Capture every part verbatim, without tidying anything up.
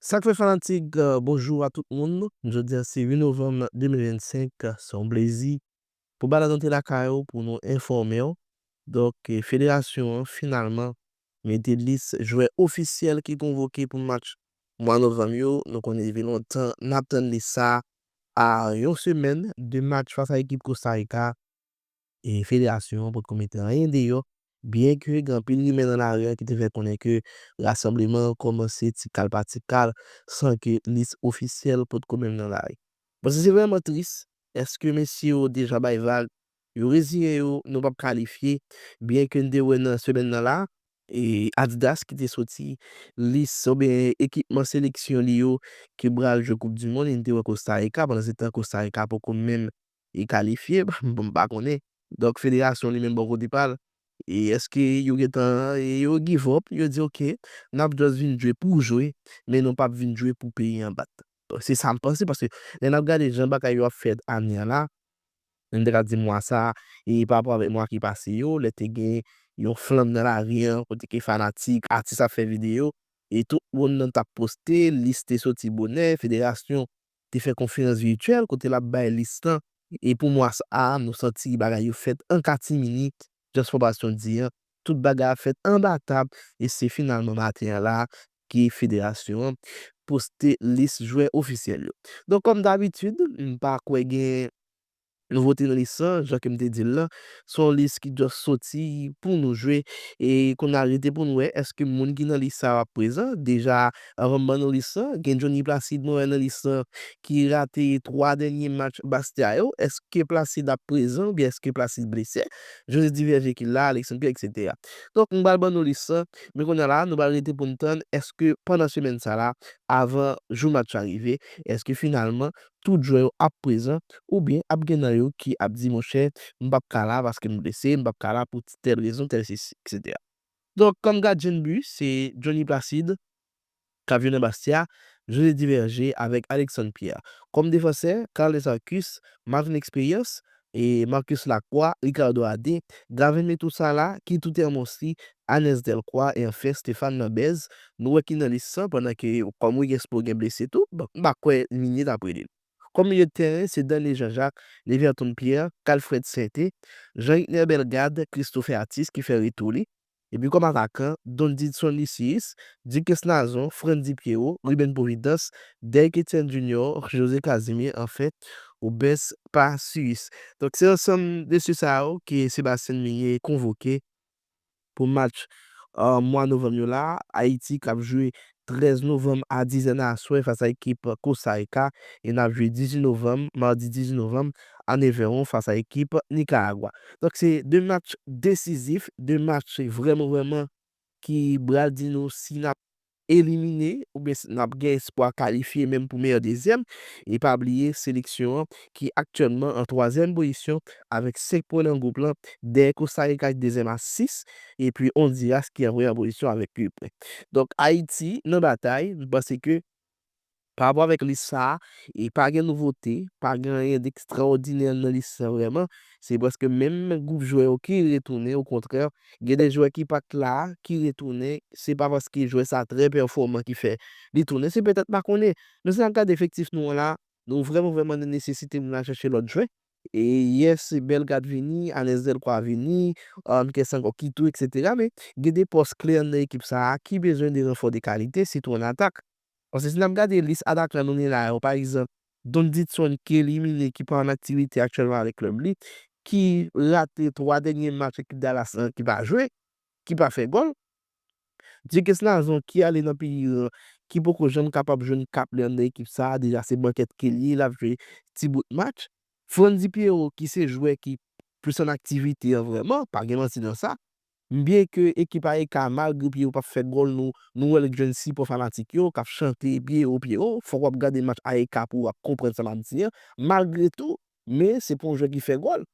Sa k fè fanatik, bonjou a tout moun. Jodi a se uit novanm de mil vennsenk. Se yon plezi pou Bal Rantre lakay ou, pou nou enfòme w. Donk, federasyon an finalman mete lis jwè ofisyèl ki konvoke pou match mwa novanm yo. Nou konnen depi lontan n ap tann lis sa a, yon semèn de match fas a ekip Kosta Rika. E federasyon an potko mete anyen deyò, byen ke gen anpil rimè nan lari a ki te fè konnen ke rasanbleman an kòmanse ti kal pa ti kal, san ke lis ofisyèl potko menm nan lari. Bon, se vrèman tris. Èske mesye yo deja bay vag? Yo reziyen yo, nou p ap kalifye, byen ke n te wè nan semèn nan la, e Adidas ki te soti lis oubyen ekipman seleksyon li yo ki pral jwe Koup di Mond, e n te wè Kosta Rika, pandan se tan Kosta Rika poko menm e kalifye, bon, m pa konnen. Donk, federasyon li menm bò kote pa l, e èske yo gentan, e yo give up, yo di, "Ok, n ap just vin jwe pou jwe, men nou p ap vin jwe pou peyi an bat." Se sa m panse, paske lè n ap gade jan bagay yo ap fèt ane an la, m te ka di mwa sa, e pa rapò avèk mwa ki pase yo, lè te gen yon flanm nan lari an, kote ke fanatik, atis ap fè videyo, e tout moun nan t ap poste, lis te soti bonè, federasyon te fè konferans vityèl kote l ap bay lis lan. E pou mwa sa a, nou santi bagay yo fèt an katimini, jan fòmasyon di an, tout bagay ap fèt anba tab, e se finalman maten an la ke federasyon an poste lis jwè ofisyèl yo. Donk, kòm dabitid, m pa kwè gen nouvote nan lis lan, jan ke m te di l lan, se yon lis ki just soti pou nou jwe, e kounye a rete pou n wè èske moun ki nan lis sa yo ap prezan. Deja, anvan m ban nou lis lan, gen Johnny Placide mwen wè nan lis lan ki rate twa dènye match Bastia yo. Èske Placide ap prezan oubyen èske Placide blese? José Diverger ki la, Alexandre Pierre, et cetera. Donk, m pral ban nou lis lan, men kounye a la, nou pral rete pou n tann èske pandan semèn sa la, avan jou match la rive, èske finalman tout jwè yo ap prezan, oubyen ap gen nan yo ki ap di, "Monchè, m p ap ka la paske m blese, m p ap ka la pou tèl rezon, tèl sesi, et cetera." Donk, kòm gadyen de bi, se Johnny Placide k ap jwe nan Bastia, José Diverger avèk Alexandre Pierre. Kòm defansè, Carles Arcus, Marvin Experience, e Marcus Lacroix, Ricardo Adé, Gavin Metusala, Kituter Mossi, Anes Delcroix, e anfen Stéphane Lambez. Nou wè ki nan lis lan, pandan ke kòm Wigenspo gen blese tou, bon, m pa kwè Migné t ap rele l. Kòm milye de tèren, se Danley Jean-Jacques, Leverton Pierre, Calfred Sainté, Jean-Igner Bellegarde, Christopher Atis ki fè retou li. Epi kòm atakan, Dondidson Lucius, Duques Nazon, Frandy Pierrot, Ruben Providence, Derrick Etienne Junior, José Casimir, anfen, Rubens Pacius. Donk, se ansanm de se sa yo ke Sébastien Migné konvoke pou match, euh, mwa novanm yo la. Ayiti k ap jwe trèz novanm a dizè nan aswè fas a ekip Costa Rica, e n ap jwe dizuit novanm, madi dizuit novanm, a nevè fas a ekip Nicaragua. Donk, se de match desizif, de match vrèman, vrèman ki pral di nou si n ap elimine oubyen si n ap gen espwa kalifye menm pou meyè dezyèm. E pa bliye, seleksyon an ki aktyèlman an twazyèm pozisyon avèk senk pwen nan gwoup lan, dèyè Costa Rica ki dezyèm a sis, epi Ondiras ki an premyè pozisyon avèk uit pwen. Donk, Ayiti nan batay, m panse ke pa rapò avèk lis sa a, e pa gen nouvote, pa gen anyen dekstraòdinè nan lis sa vrèman. Se prèske menm gwoup jwè yo ki retounen, okontrè, gen de jwè ki pa t la, ki retounen. Se pa paske jwè sa trè pèfòman ki fè li tounen. Se petèt, pa konnen. Men si n ap gade efektif nou an la, nou vrèman, vrèman nan nesesite pou n al chèche lòt jwè. E yè, se Bellegarde vini, Anes Delcroix vini, um, kiyès ankò, Kituter, et cetera. Men gen de pòs kle anndan ekip sa a ki bezwen de ranfò de kalite, sitou an atak. Paske si n ap gade lis atakan nou gen la yo, pa egzanp, Dondidson ki elimine, ki pa an aktivite aktyèlman avèk klèb li, ki rate twa dènye match ekip Dallas lan ki pa jwe, ki pa fè gòl. Duques Nazon ki ale nan peyi Iran, ki poko janm kapab jwenn kap li anndan ekip sa a, deja se bankèt ke l ye, l ap jwe ti bout match. Frandy Pierrot ki se jwè ki plis an aktivite an vrèman, pa gen manti nan sa. Byen ke ekip A E K, malgre Pierrot p ap fè gòl, nou, nou wè l jwenn sipò fanatik yo, k ap chante Pierrot, Pierrot. Fòk w ap gade match A E K pou w ap konprann sa m ap di an. Malgre tou, men se pa yon jwè ki fè gòl.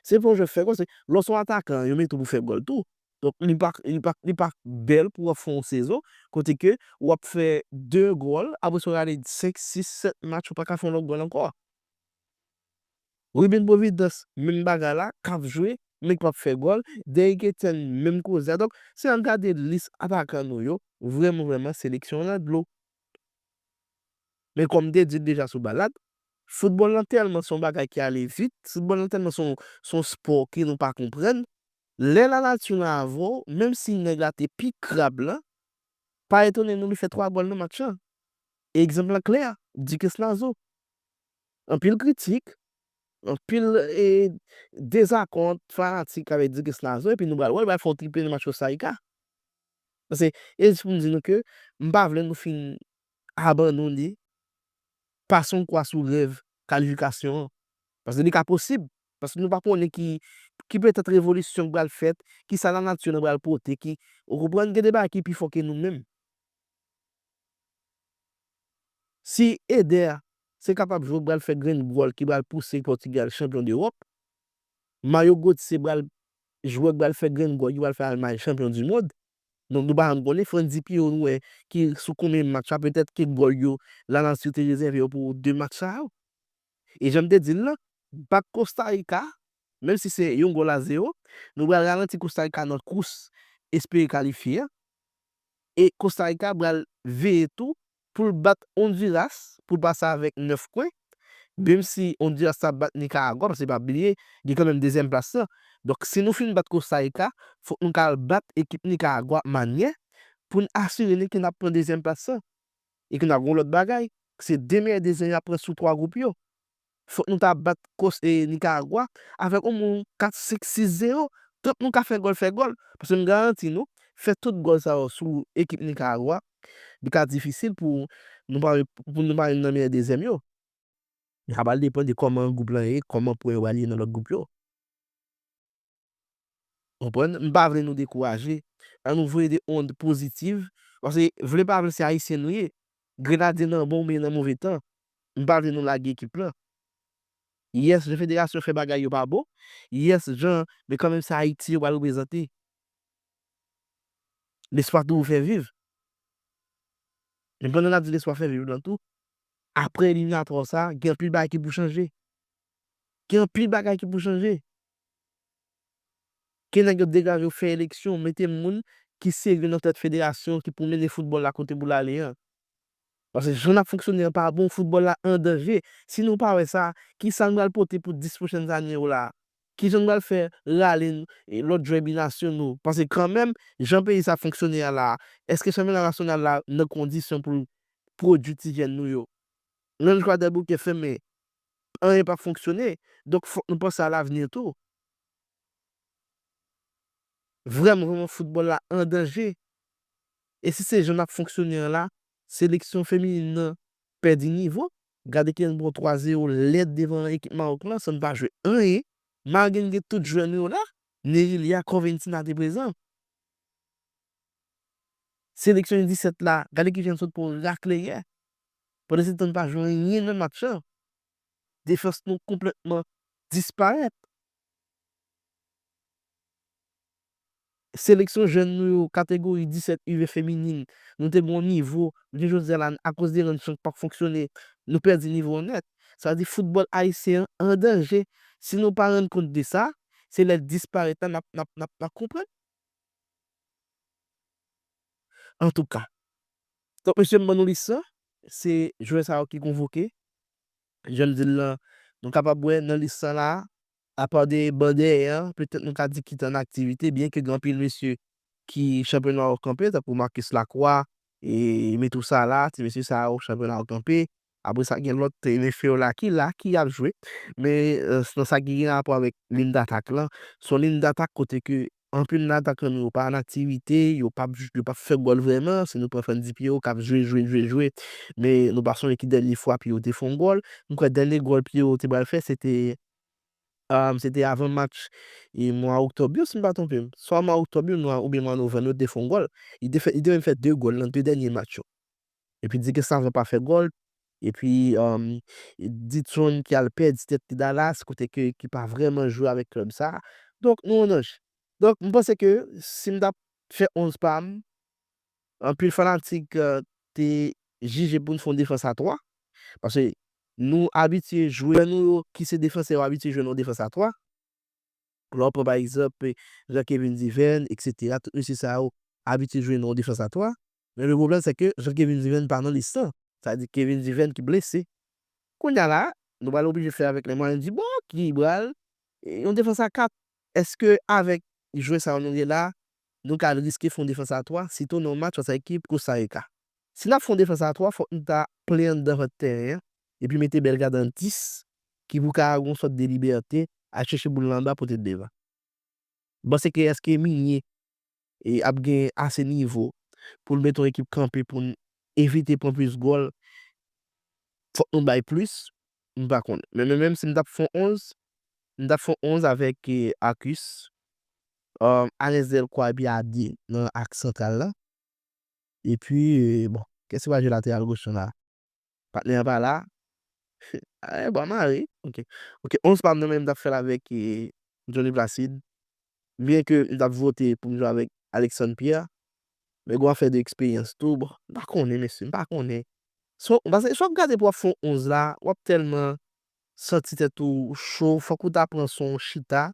Se pa yon jwè ki fè gòl, se lè w se yon atakan, yo mete w pou fè gòl tou. Donk, li pa, li pa, li pa bèl pou w ap fè yon sezon kote ke w ap fè de gòl, apre sa w gade senk, sis, sèt match, ou pa ka fè yon lòt gòl ankò. Ruben Providence, menm bagay la, k ap jwe, men k p ap fè gòl. Derrick Etienne, menm koze a. Donk, si n ap gade lis atakan nou yo, vrèman, vrèman, seleksyon an nan dlo. Men kòm m te di l deja sou balad, foutbòl lan tèlman se yon bagay ki ale vit, foutbòl lan tèlman se yon, se yon spò ke nou pa konprann. Lè lanati nan avè w, menm si nèg la te pi krab lan, pa etone nou li fè twa gòl nan match lan. Egzanp lan klè, Duckens Nazo. Anpil kritik, anpil, e, dezakò ant fanatik avèk Duckens Nazo, epi nou pral wè l pral fè yon triple nan match Costa Rica. Paske, e jis pou m di nou ke m pa vle nou fin abandone, pase yon kwa sou rèv kalifikasyon an. Paske li ka posib. Paske nou pa konnen ki, ki petèt revolisyon k pral fèt, ki sa lanati nan pral pote, ki, ou konprann, gen de bagay ki pi fò ke nou menm. Si Eder se kapab jwe k pral fè grenn gòl ki pral pouse Pòtigal chanpyon dewòp, Mario Götze pral jwe k pral fè grenn gòl ki pral fè Almay chanpyon di mond. Donk, nou pa janm konnen, Frandy Pierrot nou wè ki sou konbyen match la, petèt ke gòl yo, lanati te rezève yo pou de match sa yo. E jan m te di l lan, bat Costa Rica, menm si se yon gòl a zewo, nou pral ralanti Costa Rica nan kous espere kalifye an. E Costa Rica pral veye tou pou l bat Honduras, pou l pase avèk nèf pwen. Menm si Honduras ap bat Nicaragua, paske pa bliye, gen kanmenm dezyèm plas lan. Donk, si nou fin bat Costa Rica, fòk nou ka al bat ekip Nicaragua ak manyè pou n asire nou ke n ap pran dezyèm plas lan. E ke n ap gen yon lòt bagay, se de meyè dezyèm y ap pran sou twa gwoup yo. Fòk nou ta bat Kos-, e, Nicaragua avèk omwen kat, senk, sis zewo. Tank nou ka fè gòl, fè gòl. Paske m garanti nou, fè tout gòl sa yo sou ekip Nicaragua, li ka difisil pou nou pa, pou nou pa youn nan meyè dezyèm yo. Sa pral depann de kòman gwoup lan ye, kòman pwen yo pral ye nan lòt gwoup yo. Konprann? M pa vle nou dekouraje. Ann nou voye de ond pozitiv. Paske vle pa vle se Ayisyen nou ye. Grenadye nan bon oubyen nan move tan. M pa vle nou lage ekip lan. Yes, jan federasyon fè bagay yo pa bon. Yes, jan, men kanmenm se Ayiti yo pral reprezante. Lespwa toujou fè viv. Men pandan n ap di lespwa fè viv lan tou, apre eliminatwa sa, gen anpil bagay ki pou chanje. Gen anpil bagay ki pou chanje. Ke nèg yo degaje yo fè eleksyon, mete moun ki serye nan tèt federasyon ki pou mennen foutbòl la kote pou l ale an. Paske jan n ap fonksyone an pa bon, foutbòl la an danje. Si nou pa wè sa, kisa n pral pote pou dis pwochèn ane yo la? Kijan n pral fè rale n, e, lòt jwè binasyonal? Paske kanmenm, jan peyi sa fonksyone a la, èske chanpyona nasyonal la nan kondisyon pou l pwodui ti jèn nou yo? Ranch Kwadèboukè fèmen, anyen p ap fonksyone. Donk, fòk nou panse a lavni tou. Vrèman, vrèman, foutbòl la an danje. E si se jan n ap fonksyone an la, seleksyon feminin nan pèdi nivo. Gade kijan n pran twa zewo lèd devan ekip Mawòk lan, san n pa jwe anyen. Malgre n gen tout jwè nou yo la, Nerilia, Corventina te prezan. Seleksyon U disèt la, gade kijan n sot pran rakle yè. Pandan se tan n pa jwe anyen nan match lan. Defans nou konplètman disparèt. Seleksyon jèn nou yo, kategori disèt U ven feminin, nou te gen yon nivo, jounen jodi a la, akoz de ranch lan k p ap fonksyone, nou pèdi nivo an nèt. Sa vle di foutbòl ayisyen an an danje. Si nou pa rann kont de sa, se lè l disparèt la, n ap, n ap, n ap, n ap konprann. Antouka. Donk, mesye, m ban nou lis lan. Se jwè sa yo ki konvoke. Jan m di l lan, nou kapab wè nan lis lan la, apa de ban dèyè an, petèt nou ka di ki t an aktivite, byen ke gen anpil mesye ki chanpyona yo kanpe, tankou Marcus Lacroix, e Mitou Salah, ti mesye sa yo chanpyona yo kanpe. Apre sa, gen lòt, e, mesye yo la ki la, ki ap jwe. Men, e, nan sa ki gen rapò avèk liy datak lan, se yon liy datak kote ke anpil nan atakan nou yo pa an aktivite, yo p ap, yo p ap fè gòl vrèman, se nou pran Frandy Pierrot k ap jwe, jwe, jwe, jwe. Men nou pa sonje ki dènye fwa Pierrot te fè yon gòl. M kwè dènye gòl Pierrot te pral fè, se te, um, se te avan match, e, mwa oktòb yo, si m pa twonpe m. Swa mwa oktòb yo, mwa, oubyen mwa novanm yo, te fè yon gòl. Li te fè, li te menm fè de gòl nan de dènye match yo. Epi Duckens Nazo pa fè gòl. Epi, um, Ditron ki al pèdi tèt li Dallas, kote ke, ki pa vrèman jwe avèk klèb sa. Donk, nou an danje. Donk, m panse ke si m t ap fè onz pa m, anpil fanatik, e, te jije pou n fè yon defans a twa. Paske nou abitye jwe, nou yo ki se defansè yo abitye jwe nan yon defans a twa. Lè w pran pa egzanp, Jean-Kevin Duverne, etsetera, tout mesye sa yo abitye jwe nan yon defans a twa. Men le pwoblèm, se ke Jean-Kevin Duverne pa nan lis lan. sa di Kevin Diven ki blese. Kounye a la, nou pral oblije fè avèk les moyens du bord ki pral yon defans a kat. Èske avèk jwè sa yo nou gen la, nou ka riske fè yon defans a twa, sitou nan yon match fas a ekip Costa Rica? Si n ap fè yon defans a twa, fòk nou ta plen anndan vant teren an, epi mete Bellegarde an dis, ki pou ka gen yon sòt de libète, al chèche boul lan anba, pote l devan. M panse ke èske Migné e ap gen ase nivo pou l mete yon ekip kanpe pou n evite pran plis gòl, fòk nou bay plis, m pa konnen. Men, men menm si m t ap fè yon onz, m t ap fè yon onz avèk eh, Arcus, um, Alex Delcroix epi Adi nan aks santral la. Epi, eh, bon, kiyès ki va jwe lateral goch lan la? Patnè an pa la. Eh, bon, mare. Ok. Ok, onz pa m nan, men m t ap fè l avèk eh, Johnny Placide. Byen ke m t ap vote pou m jwe avèk Alexandre Pierre, men gen afè de eksperyans tou. Bon, m pa konnen, mesye, m pa konnen. So, paske si w ap gade pou w ap fè yon onz la, w ap tèlman santi tèt ou cho, fòk ou ta pran swen w chita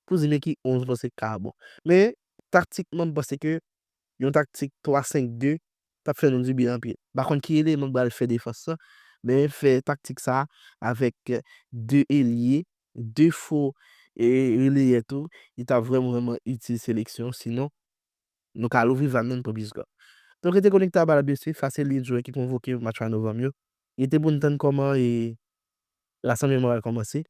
pou di men ki onz w panse k ka bon. Men, taktikman, m panse ke yon taktik twa senk de t ap fè nou dibyen anpil. M pa konn ki eleman k pral fè defans lan, men fè taktik sa avèk de elye, de fo e relayè tou, li t ap vrèman, vrèman itil seleksyon. Sinon, nou ka louvri vàn nan, nou pran plis gòl. Donk, rete konekte a Bal Blese, sa se Lil Joe ki konvoke match mwa novanm yo. Rete pou n tann kòman e rasanbleman pral kòmanse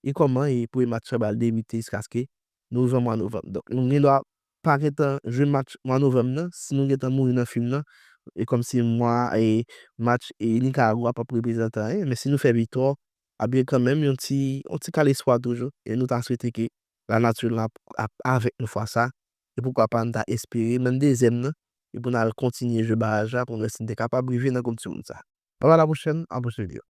e kòman e premye match la pral debite jiskaske nou rive an mwa novanm. Donk, nou gen dwa pa gentan jwe match mwa novanm nan, si nou gentan mouri nan fim nan, e kòmsi mwa e match e Nikaragwa p ap reprezante anyen, men si nou fè viktwa, ap gen kanmenm yon ti, yon ti kal espwa toujou, e nou ta swete ke lanati lan ap, ap avèk nou fwa sa, e poukwa pa n ta espere menm dezyèm nan, e pou n al kontinye jwe baraj la pou n wè si n te kapab rive nan Koup Dimonn sa. Bye bye, la pwochèn, an pwochèn videyo.